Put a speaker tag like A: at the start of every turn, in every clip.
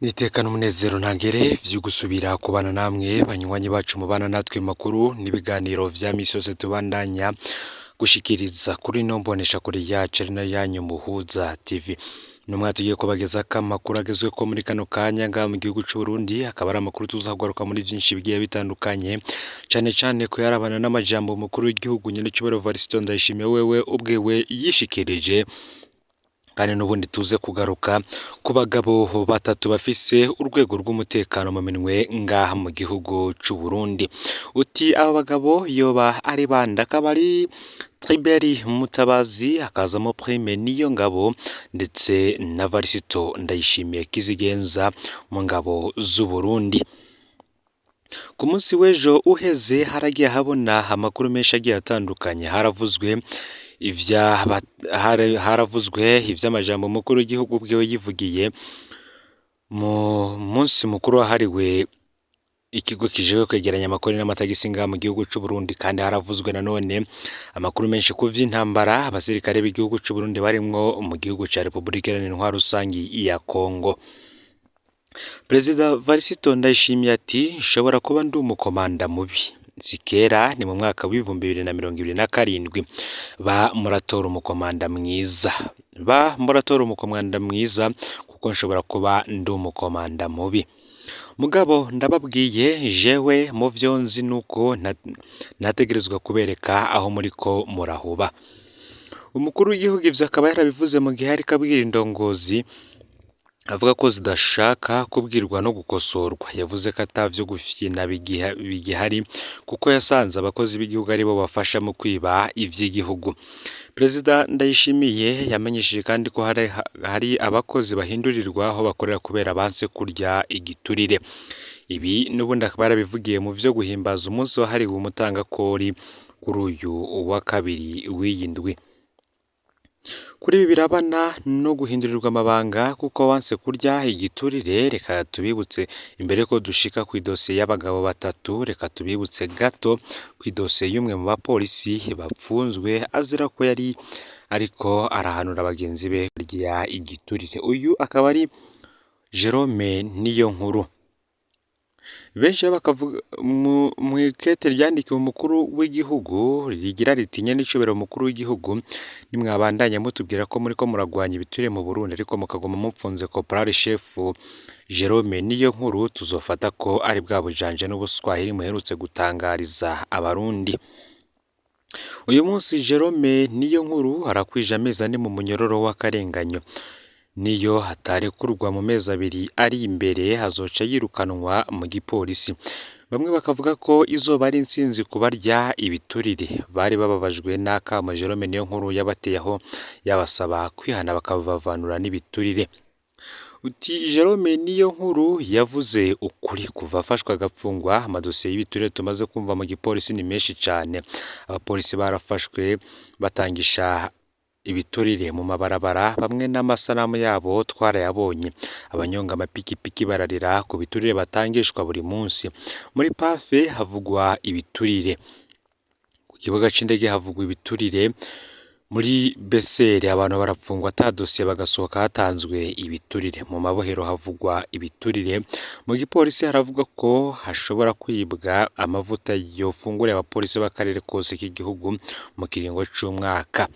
A: N'iteka n'umunezero ntangere vyo gusubira kubana namwe banywanyi bacu mubana natwe mu makuru n'ibiganiro vya misi yose tubandanya gushikiriza kuri ino mboneshakure yacu ari nayo yanyu Muhuza TV. Numwe tugiye kubagezako amakuru agezweko muri kano kanya ngaha mu gihugu c'Uburundi, akaba ari amakuru tuza kugaruka muri vyinshi bigiye bitandukanye, cane cane kuyarabana n'amajambo umukuru w'igihugu nyenecubahiro Evariste Ndayishimiye wewe ubwiwe yishikirije, kandi n'ubundi tuze kugaruka ku bagabo batatu bafise urwego rw'umutekano mu minwe ngaha mu gihugu c'Uburundi. Uti abo bagabo yoba ari bande? Akaba ari Tribert Mutabazi, hakazamo Prime Niyongabo ndetse na Varisito Ndayishimiye Kizigenza mu ngabo z'Uburundi. Ku munsi w'ejo uheze haragiye habona amakuru menshi agiye atandukanye, haravuzwe ivy'amajambo umukuru w'igihugu ubwiwe yivugiye mu munsi mukuru wahariwe ikigo kijejwe kwegeranya amakori n'amatagisi ngaha mu gihugu c'Uburundi, kandi haravuzwe nanone amakuru menshi ku vy'intambara abasirikare b'igihugu c'Uburundi barimwo mu gihugu ca Republika Iharanira Intwaro Rusangi ya Kongo. Perezida Varisito Ndayishimiye ati nshobora kuba ndi umukomanda mubi. Si kera ni mu mwaka w'2027 ba muratora umukomanda mwiza, ba muratora umukomanda mwiza kuko nshobora kuba ndi umukomanda mubi. Mugabo ndababwiye jewe mu vyo nzi nuko ntategerezwa kubereka aho muriko murahuba. Umukuru w'igihugu ivyo akaba yarabivuze mu gihe ariko abwira indongozi avuga ko zidashaka kubwirwa no gukosorwa. Yavuze ko atavyo gufyina bigihari kuko yasanze abakozi b'igihugu aribo bafasha mu kwiba ivy'igihugu. Perezida Ndayishimiye yamenyesheje kandi ko hari abakozi bahindurirwa aho bakorera kubera banse kurya igiturire. Ibi n'ubundi akaba yarabivugiye mu vyo guhimbaza umunsi wahariwe umutangakori kuri uyu wa kabiri w'iyi ndwi. Kuri ibi birabana no guhindurirwa amabanga kuko wanse kurya igiturire, reka tubibutse imbere ko dushika kw'idosiye y'abagabo batatu, reka tubibutse gato kw'idosiye y'umwe mu bapolisi bapfunzwe azira ko yari ariko arahanura bagenzi be kurya igiturire. Uyu akaba ari Jerome Niyonkuru. Benshi bakavuga mw'ikete ryandikiwe umukuru w'igihugu rigira riti nyenicubahiro umukuru w'igihugu, nimwabandanya mutubwira ko muriko muragwanya ibiturire mu Burundi ariko mukaguma mupfunze Corporal Chef Jerome Niyonkuru, tuzofata ko ari bwa bujanja n'ubuswahili muherutse gutangariza abarundi. Uyu munsi Jerome Niyonkuru arakwije amezi ane mu munyororo w'akarenganyo. Niyo hatarekurwa mu mezi abiri ari imbere azoca yirukanwa mu gipolisi. Bamwe bakavuga ko izoba ari intsinzi ku barya ibiturire. Bari bababajwe n'akamo Jerome Niyonkuru yabateye aho yabasaba kwihana bakavavanura n'ibiturire. Uti Jerome Niyonkuru yavuze ukuri kuva afashwe agapfungwa, amadosiye y'ibiturire tumaze kumva mu gipolisi ni menshi cane. Abapolisi barafashwe batangisha ibiturire mu mabarabara, bamwe n'amasanamu yabo twarayabonye. Abanyonga amapikipiki bararira ku biturire batangishwa buri munsi. Muri pafe havugwa ibiturire, ku kibuga c'indege havugwa ibiturire, muri beseri abantu barapfungwa ata dosiye bagasohoka hatanzwe ibiturire, mu mabohero havugwa ibiturire, mu gipolisi haravugwa ko hashobora kwibwa amavuta yofungurira abapolisi b'akarere kose k'igihugu mu kiringo c'umwaka.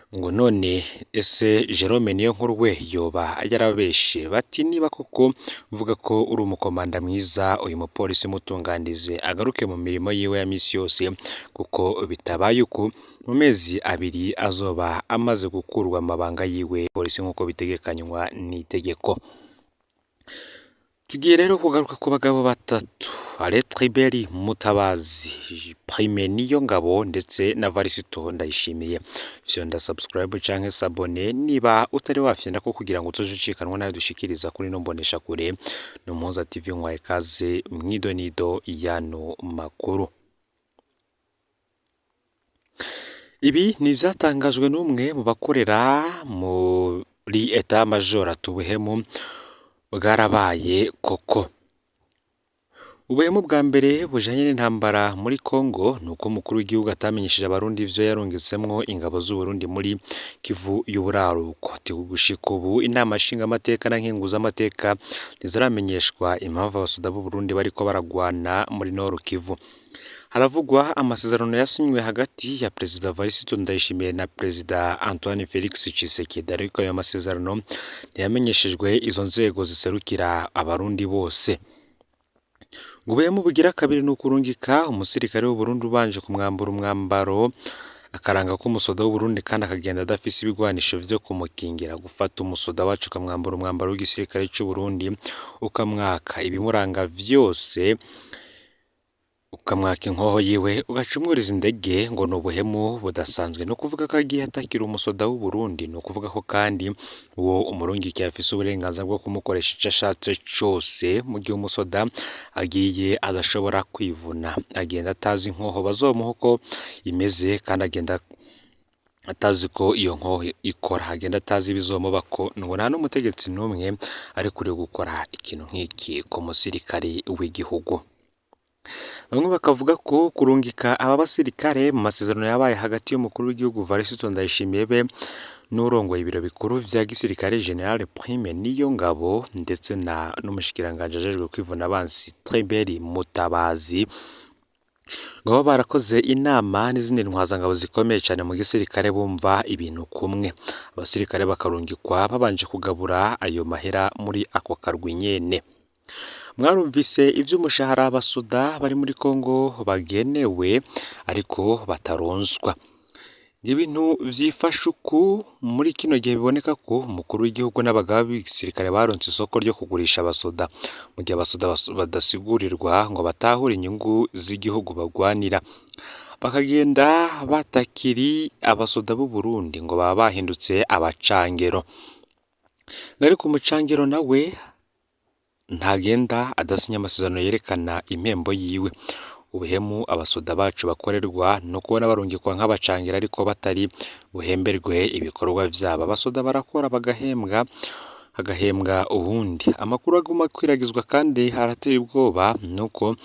A: Ngo none ese Jerome Niyonkuru we yoba yarabeshe? Bati niba koko mvuga ko uri umukomanda mwiza, uyu mupolisi mutunganirize agaruke mu mirimo yiwe ya misi yose, kuko bitabaye uko mu mezi abiri azoba amaze gukurwa amabanga yiwe polisi nk'uko bitegekanywa n'itegeko. Tugiye rero kugaruka ku bagabo batatu, Alain Tribert Mutabazi, Prime Niyongabo ndetse na Varisito Ndayishimiye. Fyonda subscribe canke s'abonner niba utari wafyonda ko kugira ngo utoje ucikanwa nayo dushikiriza kuri ino mboneshakure. Ni Umuhuza TV, nkwaye ikaze mw'idonido y'ano makuru. Ibi ni ivyatangajwe n'umwe mu bakorera muri Etat Major ati ubuhemu bwarabaye koko. Ubuhemu bwa mbere bujanye n'intambara muri Kongo ni uko umukuru w'igihugu atamenyesheje abarundi ivyo yarungitsemwo ingabo z'Uburundi muri Kivu y'uburaruko. Gushika ubu inama nshingamateka na nkenguzamateka ntiziramenyeshwa impamvu abasoda b'Uburundi bariko baragwana muri Nord Kivu. Haravugwa amasezerano yasinywe hagati ya Perezida Evariste Ndayishimiye na Perezida Antoine Felix Tshisekedi, ariko ayo masezerano ntiyamenyeshejwe izo nzego ziserukira abarundi bose. Ngo ubuhemu bugira kabiri ni ukurungika umusirikare w'Uburundi ubanje kumwambura umwambaro akaranga ko umusoda w'Uburundi kandi akagenda adafise ibigwanisho vyo kumukingira. Gufata umusoda wacu ukamwambura umwambaro w'igisirikare c'Uburundi, ukamwaka ibimuranga vyose, ukamwaka inkoho yiwe, ugaca umwuriza indege, ngo ni ubuhemu budasanzwe. Ni ukuvuga ko agiye atakira umusoda w'Uburundi, ni ukuvuga ko kandi uwo umurungikiye afise uburenganzira bwo kumukoresha ico ashatse cose, mu gihe umusoda agiye adashobora kwivuna, agenda atazi inkoho bazomuha uko imeze, kandi agenda atazi ko iyo nkoho ikora, agenda atazi ibizomubako. Ngo nta n'umutegetsi n'umwe arikuriwe gukora ikintu nk'iki ku musirikare w'igihugu. Bamwe bakavuga ko kurungika aba basirikare mu masezerano yabaye hagati y'umukuru w'igihugu Evariste Ndayishimiye be n'urongoye ibiro bikuru vya gisirikare General Prime Niyongabo ndetse na n'umushikiranganji ajejwe kwivuna abansi Tribert Mutabazi, ngo baba barakoze inama n'izindi ntwazangabo zikomeye cane mu gisirikare bumva ibintu kumwe, abasirikare bakarungikwa babanje kugabura ayo mahera muri ako karwi nyene. Mwarumvise ivy'umushahara abasoda bari muri Kongo bagenewe ariko bataronswa. Ibintu vyifashe uku muri kino gihe biboneka ko umukuru w'igihugu n'abagaba b'igisirikare baronse isoko ryo kugurisha abasoda, mu gihe abasoda badasigurirwa ngo batahure inyungu z'igihugu bagwanira, bakagenda batakiri abasoda b'u Burundi ngo baba bahindutse abacangero. Ariko umucangero nawe ntagenda adasinya amasezerano yerekana impembo yiwe. Ubuhemu abasoda bacu bakorerwa no kubona barungikwa nk'abacangira ariko batari buhemberwe ibikorwa vyabo. Abasoda barakora bagahembwa, hagahembwa uwundi. Amakuru aguma akwiragizwa kandi arateye ubwoba nuko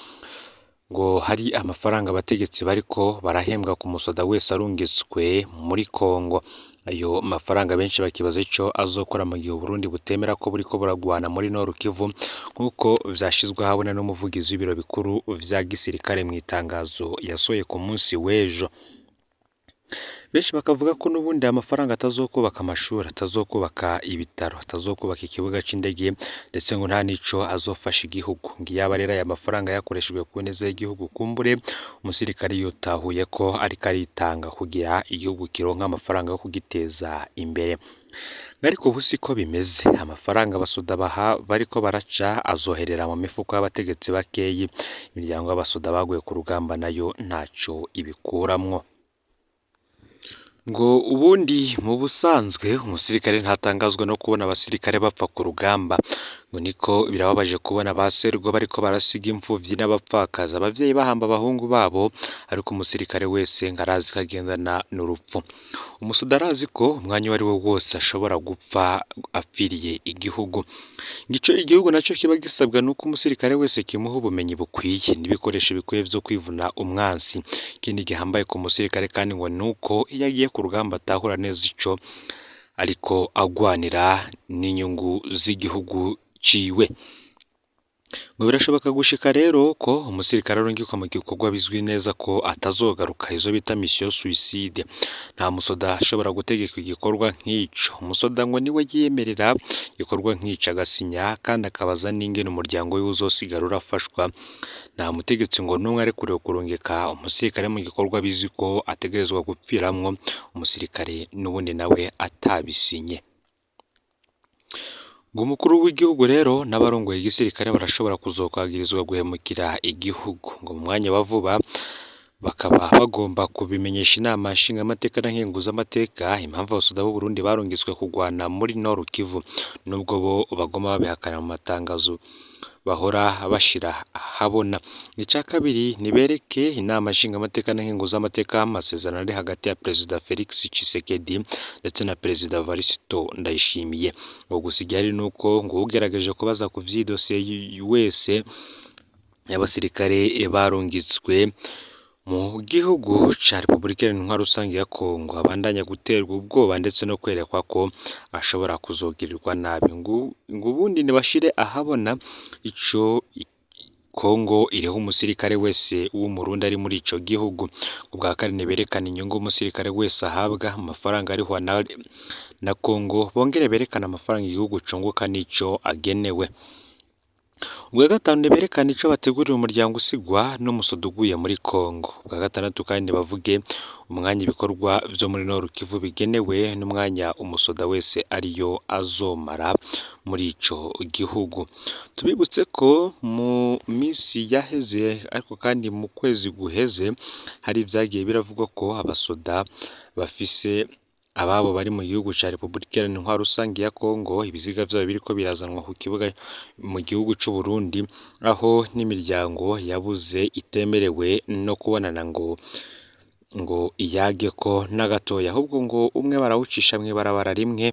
A: ngo hari amafaranga abategetsi bariko barahembwa ku musoda wese arungitswe muri Kongo. Ayo mafaranga benshi bakibaza ico azokora mu gihe Uburundi butemera ko buriko buragwana muri Nord Kivu, nk'uko vyashizwe ahabona n'umuvugizi w'ibiro bikuru vya gisirikare mw'itangazo yasohoye ku munsi w'ejo. Benshi bakavuga ko n'ubundi aya mafaranga atazokubaka amashuri, atazokubaka ibitaro, atazokubaka ikibuga c'indege, ndetse ngo nta nico azofasha igihugu. Ngo iyaba rero aya mafaranga yakoreshejwe ku neza y'igihugu, kumbure umusirikare yotahuye ko ariko aritanga kugira igihugu kironke amafaranga yo kugiteza imbere. Ariko ubu siko bimeze, amafaranga abasoda baha bariko baraca azoherera mu mifuko y'abategetsi bakeyi, imiryango y'abasoda baguye ku rugamba nayo ntaco ibikuramwo. Ngo ubundi mu busanzwe umusirikare ntatangazwa no kubona abasirikare bapfa ku rugamba, ngo niko birababaje kubona ba serwa bariko barasiga imfuvyi n'abapfakazi, abavyeyi bahamba abahungu babo, ariko umusirikare wese ngo arazi ko agendana n'urupfu. Umusoda arazi ko umwanya uwo ari wo wose ashobora gupfa apfiriye igihugu. Ico igihugu naco kiba gisabwa nuko umusirikare wese kimuha ubumenyi bukwiye n'ibikoresho bikwiye vyo kwivuna umwansi. Ikindi gihambaye ku musirikare kandi ngo nuko iyo agiye ku rugamba atahura neza ico ariko agwanira n'inyungu z'igihugu ciwe. Ngo birashoboka gushika rero ko umusirikare arungikwa mu gikorwa bizwi neza ko atazogaruka, izo bita mission suicide. Nta musoda ashobora gutegeka igikorwa nk'ico. Umusoda ngo niwe yiyemerera igikorwa nk'ico agasinya kandi akabaza n'ingene umuryango wiwe uzosigara urafashwa. Nta mutegetsi ngo n'umwe arekuriwe kurungika umusirikare mu gikorwa bizi ko ategerezwa gupfiramwo, umusirikare n'ubundi nawe atabisinye. Ngo umukuru w'igihugu rero n'abarongoye igisirikare barashobora kuzokwagirizwa guhemukira igihugu, ngo mu mwanya wa vuba bakaba bagomba kubimenyesha inama nshingamateka na nkenguzamateka impamvu abasoda b'u Burundi barungitswe kugwana muri Nord Kivu, nubwo bo bagoma babihakana mu matangazo bahora bashira ahabona. Ica kabiri, nibereke inama nshingamateka na nkenguzamateka amasezerano ari hagati ya Perezida Felix Tshisekedi ndetse na Perezida Evariste Ndayishimiye. Ngo gusa igihari nuko ngo ugerageje kubaza ku vy'idosiye wese y'abasirikare barungitswe mu gihugu ca Repubulika Iharanira Rusange ya Kongo abandanya guterwa ubwoba ndetse no kwerekwa ko ashobora kuzogirirwa nabi, ngo ubundi ntibashire ahabona ico Kongo iriho umusirikare wese w'umurundi ari muri ico gihugu. Ubwa kane berekana inyungu umusirikare wese ahabwa amafaranga arihwa na Kongo, bongere berekane amafaranga igihugu cunguka n'ico agenewe. Ubwa gatanu berekana ico bategurira umuryango usigwa n'umusoda uguye muri Kongo. Ubwa gatandatu kandi bavuge umwanya ibikorwa vyo muri Nord Kivu bigenewe n'umwanya umusoda wese ariyo azomara muri ico gihugu. Tubibutse ko mu misi yaheze ariko kandi mu kwezi guheze hari ivyagiye biravugwa ko abasoda bafise ababo bari mu gihugu ca Repubulika Iharanira Rusange ya Kongo ibiziga vyabo biriko birazanwa ku kibuga mu gihugu c'u Burundi, aho n'imiryango yabuze itemerewe no kubonana ngo iyageko na gatoya, ahubwo ngo umwe barawucisha mw'ibarabara rimwe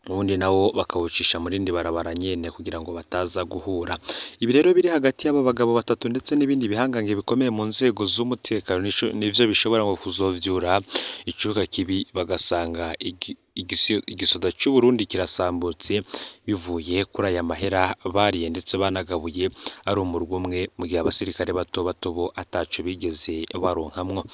A: uwundi nawo bakawucisha mu rindi barabara nyene kugira ngo bataza guhura. Ibi rero biri hagati y'aba bagabo batatu ndetse n'ibindi bihangange bikomeye mu nzego z'umutekano nivyo bishobora ngo kuzovyura icuka kibi, bagasanga igisoda c'u Burundi kirasambutse bivuye kuri aya mahera bariye ndetse banagabuye ari umurwi umwe, mu gihe abasirikare bato bato bo ataco bigeze baronkamwo.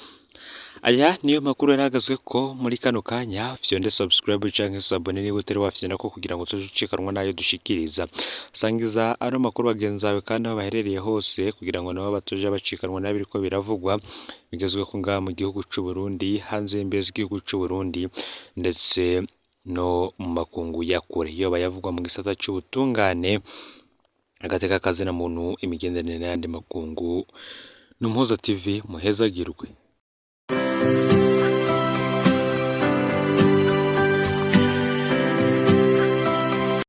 A: Aya niyo makuru yarahagazwe ko muri kano kanya. Fyonde subscribe canke s'abonner niba utari wafyonda ko kugira ngo tuzucikanwa nayo dushikiriza. Sangiza ano makuru bagenzi bawe kandi aho baherereye hose kugira ngo nabo batoje bacikanwa n'abiriko biravugwa bigezweho ngaha mu gihugu c'u Burundi, hanze y'imbibe z'igihugu c'u Burundi ndetse no mu makungu ya kure, yoba yavugwa mu gisata c'ubutungane, agateka kazina muntu, imigenderanire n'ayandi makungu. N'Umuhoza TV, muhezagirwe.